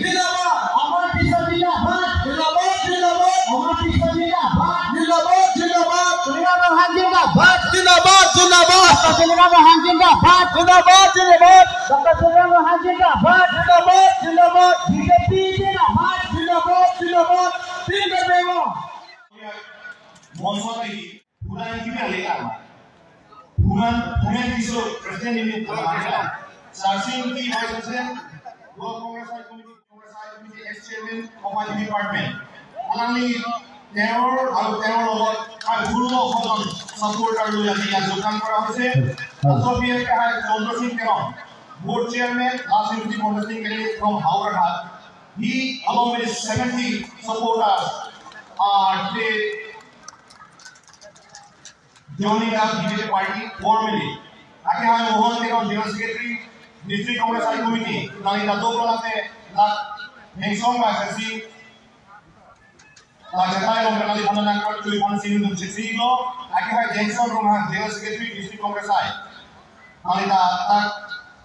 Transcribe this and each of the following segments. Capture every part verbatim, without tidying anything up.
Zindabad! Amar Pisa zindabad! Zindabad, zindabad! Amar Pisa zindabad! Zindabad, zindabad! Tuliram Ronghang zindabad! Zindabad, zindabad! Doctor Tuliram Ronghang zindabad! Zindabad, zindabad! Doctor Tuliram Ronghang zindabad! Zindabad, zindabad! B J P zindabad! Zindabad, zindabad! Zindabad! মঞ্চত আহি ভূটান কিবা লেখা ভূটান ভূটান কিছু president unit ভূটান চাৰ্চিং কি vice president block Congress high committee Congress high committee ex chairman কমাণ্ডি ডিপাৰ্টমেণ্ট আলানি তেওঁৰ আৰু তেওঁৰ লগত প্ৰায় ষোল্লশজন ছাপোৰ্টাৰ লৈ আজি ইয়াত যোগদান কৰা হৈছে। চন্দ্ৰ সিং Terang, board chairman, last deputy contesting candidate from Howraghat, he along with seventy supporters are today joining the B J P party formally. Lake hai Mohan Teron, General Secretary, District Congress High Committee, nangli ta dokok lake la hengsong ba kasi la chetai long kanali phana nang kar tui phana sini dum sisi lo. Lake hai Jengson Ronghang, General Secretary, District Congress High, nangli ta tak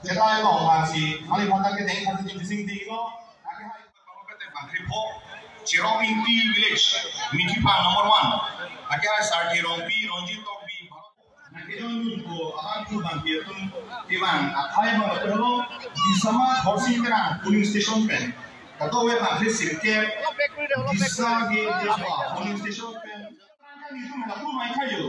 chetai long bang si nangli phana ke deng phana sini sisi di lo. Lake hai Bangkrepho, Cherong Ingti Village, Mithiphang number one. Lake hai Sarthe Rongpi, Ronjit Tokbi, Bharot. Nangkejong ko abang ko bangpi atum kevang akhai bang atum lo, Disama Khorsing Terang polling station pen. Kato we bangkre sirke, Disa ge Disa polling station pen. Itum lapu mai khayo.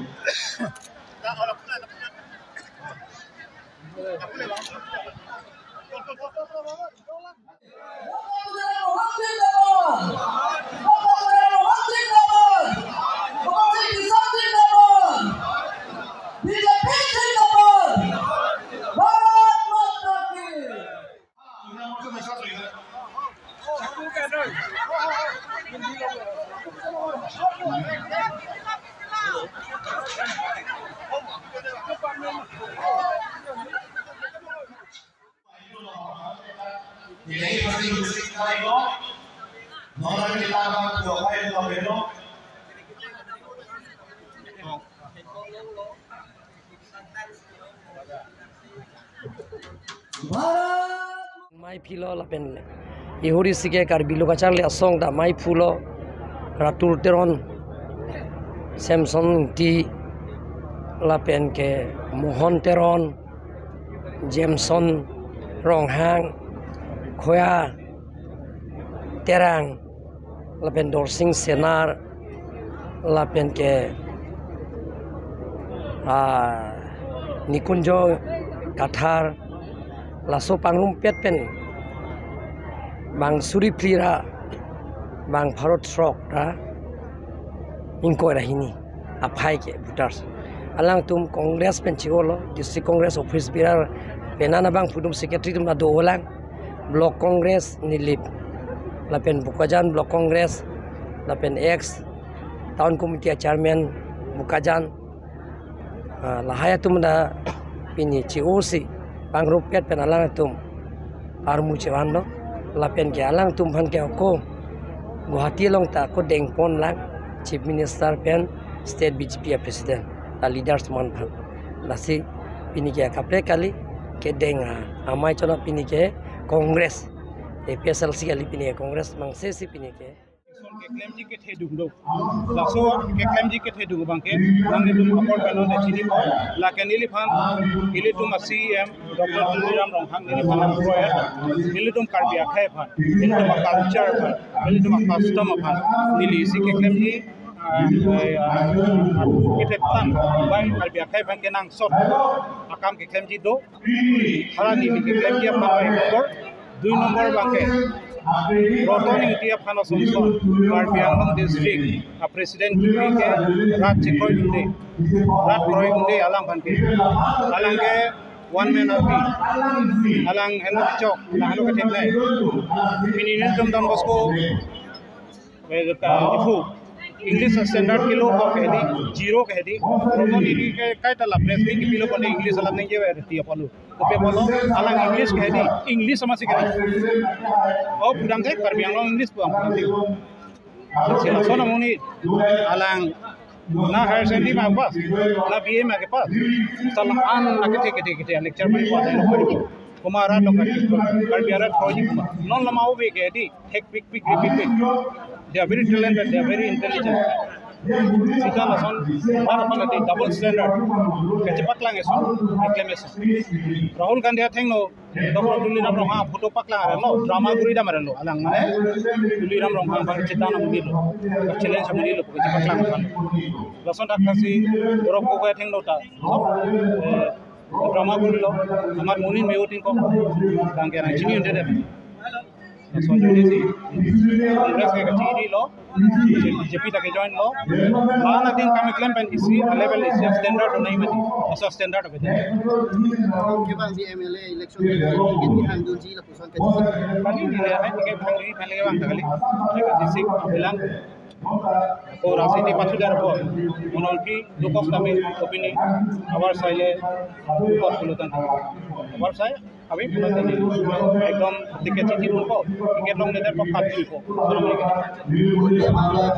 Maiphilo lapen ihuri sike Karbi Lokachar le asong ta maiphulo, Ratul Teron, Samson Ingti, lapen ke Mohon Teron, Jameson Ronghang, Khoya Terang, lapen Dorsing Senar, lapen ke, ah, Nikunjo Kathar, laso pangrumpet pen bang suri phli ra bang pharo throk ra ingkoi ra hini aphai ke voters. Alangtum Congress pen che-olo, District Congress Office bearer, penana bang pudum secretary atum ta dolang, Block Congress Nilip, lapen Bokajan Block Congress, lapen ex Town Committee Chairman Bokajan, ah, lahai atum ta pini che-osi pangrumpet pen alangtum armu chevanlo, lapen ke alangtum aphan ke ako Guwahati along ta ako dengpon lang Chief Minister pen State B J P a President, la leaders atum aphan. Lasi pini ke akaprek kali kedeng a, amei chona pini ke Congress, A P H L C kali pini ke Congress mangse si pini ke. Election keklemji kethedung do. Laso keklemji kethedung abang ke nanglitum apor pen non chini ko. Lake neliphan, ilitum a C E M Doctor Tuliram Ronghang neliphan apor ya. Ilitum Karbi akhai aphan, ilitum a culture aphan, ilitum a custom aphan, neli isi keklemji, ah, ah, ah, kethetang bai Karbi akhai aphan kenangsot akam keklemji do. Hara neli keklemji aphan bai number, dui number abang ke Roton Ingti aphan asonson, Karbi Anglong District a President kipi ke rat chekroidunde, rat kroidunde alangphan ke. Alang ke one man army, alang henlo chok, alang henlo kethek nai. Pini nelitum Don Bosco, eh, ka, ipu English standard kilo ko ke di, zero ke di. Roton Ingti ke kaita la press meet kepilo pon English alam ningje ver ti apolu. Kopi apolu, alang English ke di, English sama si ke di. Oh, pudam ke Karbi Anglong English pudam ke di. Si lason amonit, alang na higher secondary ma pass, na B A ma kepass. Salam an na kethe kethe kethe lecture ma pass. Komat arat lo Karbi, Karbi arat kroji komat. Non lama ove ke di thekpikpik, ripikpik. They are very talented, they are very intelligent. Sita lason har aphan ati double standard kachepaklang ason, keklem ason. Rahul Gandhi athengno Doctor Tuliram Ronghang photo paklang arlo, drama guri dam arlo. Alang mane Tuliram Ronghang bang chita na muni lo, challenge muni lo, kachepaklang aphan. Lason dak kasi borok ko athengno ta, eh, drama guri lo, amar munin meutin ko, bang ke rang chini unde de. Lason jodi si Congress ke kachiri lo, BJP ta ke join lo. Bang na tin kam klem pen isi a level isi standard nai mati. Asa standard ave. Ke bang di MLA election ke ticket kehang dunji lapuson ke. Kali ni le hai ticket kehang dunji kali bang kali. Kali si bilang. Ko rasi di pathu dar ko. Monol ki dukok kami opini. Abar sai le dukok pulutan. Abar sai Abi pulo tadi ekdom ticket chiti dun ko, ticket long leader ko kat dun ko.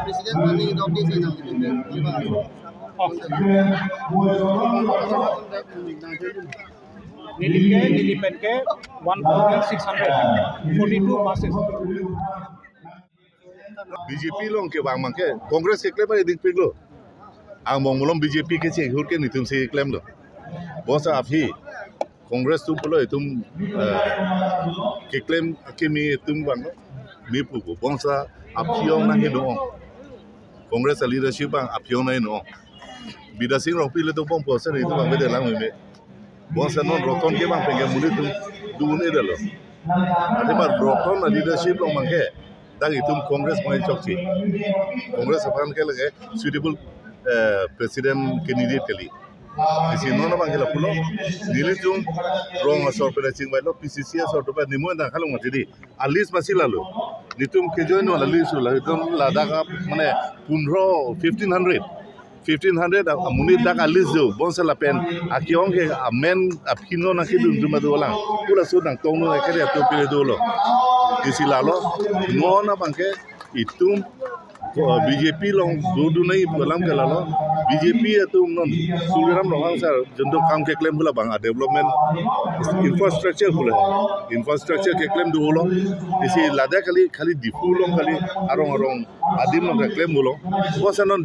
President mani dok di sih nang. Oh. Neli ke, neli pen ke one thousand six hundred forty-two passes. BJP along kevang abang ke Congress keklem ari dingpik lo. Angbong malom BJP kechehur ke netum si klemlo. Bonsa aphi Congress atum pulo itum, eh, keklem akimi itum abang lo. Mi pupo. Bonsa aphi along nang heno. Congress a leadership abang aphi along nang heno. Bidya Sing Rongpi le dobom po sen itum abang bede lang meme. Bonsa non Roton ke abang pen ke muli atum dun-e detlo. Ate ba Roton a leadership along abang ke dak itum Congress mai chokche. Congress aphan ke lake suitable, eh, president candidate kali. Isi non abang ke lapulo. Nelitum rong asor pen chingvailo, PCC asor tu pa nimu dak halong mati di. A list masi lalo. Netum ke join lo list lo. Itum ladak mane pundro, fifteen hundred. Fifteen hundred amonit dak a list do, bonsa lapen akeong ke amen aphi non nangkedun atum do lang. Pura so nangtong non ke atum pile dolo. Isi lalo, non abang ke itum ko BJP along dodun nai pu alam ke lalo. BJP atum non Tuliram Ronghang sir junto kam keklem pu labang a development infrastructure pu la. Infrastructure keklem dolo. Isi ladak kali, kali Diphu along kali arong arong adim along keklem dolo. Bonsa non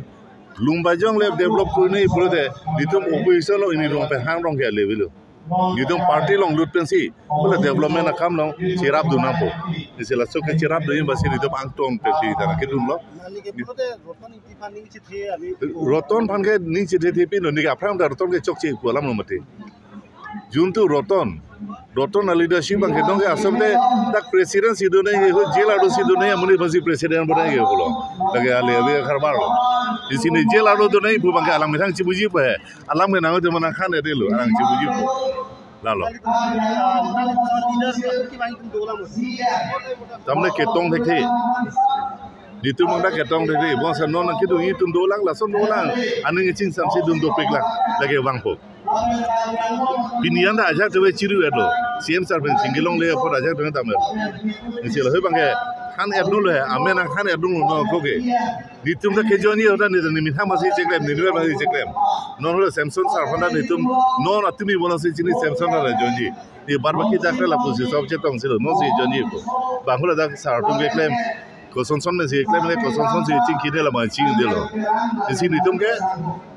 Lumbajong le develop kuri nai pulote, netum opposition along ini rong pen hang rong ke level lo. Netum party along lut pensi, pu la development akam along cherap dun nangpo. Isi laso ke cherap dun basi netum angton pensi ta kedun lo. Neli ke pulote Roton Engti aphan ning chethe abi. Roton aphan ke ning chethe thepi lo, neli ke aphrang ta Roton ke chokche pu alam lo mati. Juntu Roton, Roton a leadership abang ke dong ke asom te dak president si do nai ke ho jail arlo si do nai amonit aphan si president bo nai ke pulo. Lake ale abi karbar lo. Isi ne jail arlo do nai pu abang ke alang methang chibuji pu he. Alang me nang do mana khan ede lo, alang chibuji pu. Lalo. Tamne ketong thekthe. Netum abang dak ketong thekthe. Bonsa non nangkedun itum dolang, lason dolang. Aning chingsamsi dun dopik lang. Lake vangpo. Pini an ta ajak tuve chiru etlo. CM sir pen chingki longle apot ajak tuve tamer. Isi lo abang ke khan etlo he, amen nang khan etlo no ko ke. Netum ta kejoin ye hoda netum ni mitham masi cheklem, ni nuer masi cheklem. Non holo Samson sir aphan ta netum, non atumi bola si chini Samson ta join ye. Ni bar baki dak lapusi sob chetong silo, non si join ye ko. Bang holo dak sir atum keklem. Koson son mesi klem le koson son si chingki de la ma ching de lo. Isi netum ke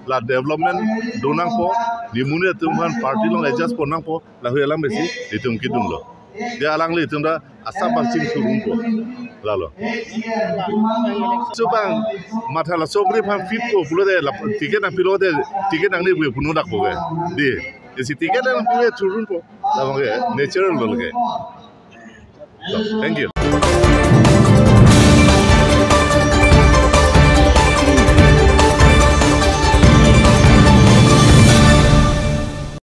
la development do nangpo, nimu netum aphan party along adjust pon nangpo, lahui alam mesi netum kedun lo. Dia alangli netum ta asap abang chingthur unpo. Lalo. Chubang matha la sobri aphan fit ko pulote la ticket nangpilo de ticket nangne pu punu dak po ke. Di, isi ticket nangpilo thur unpo. Labang ke natural lo ke. So, thank you.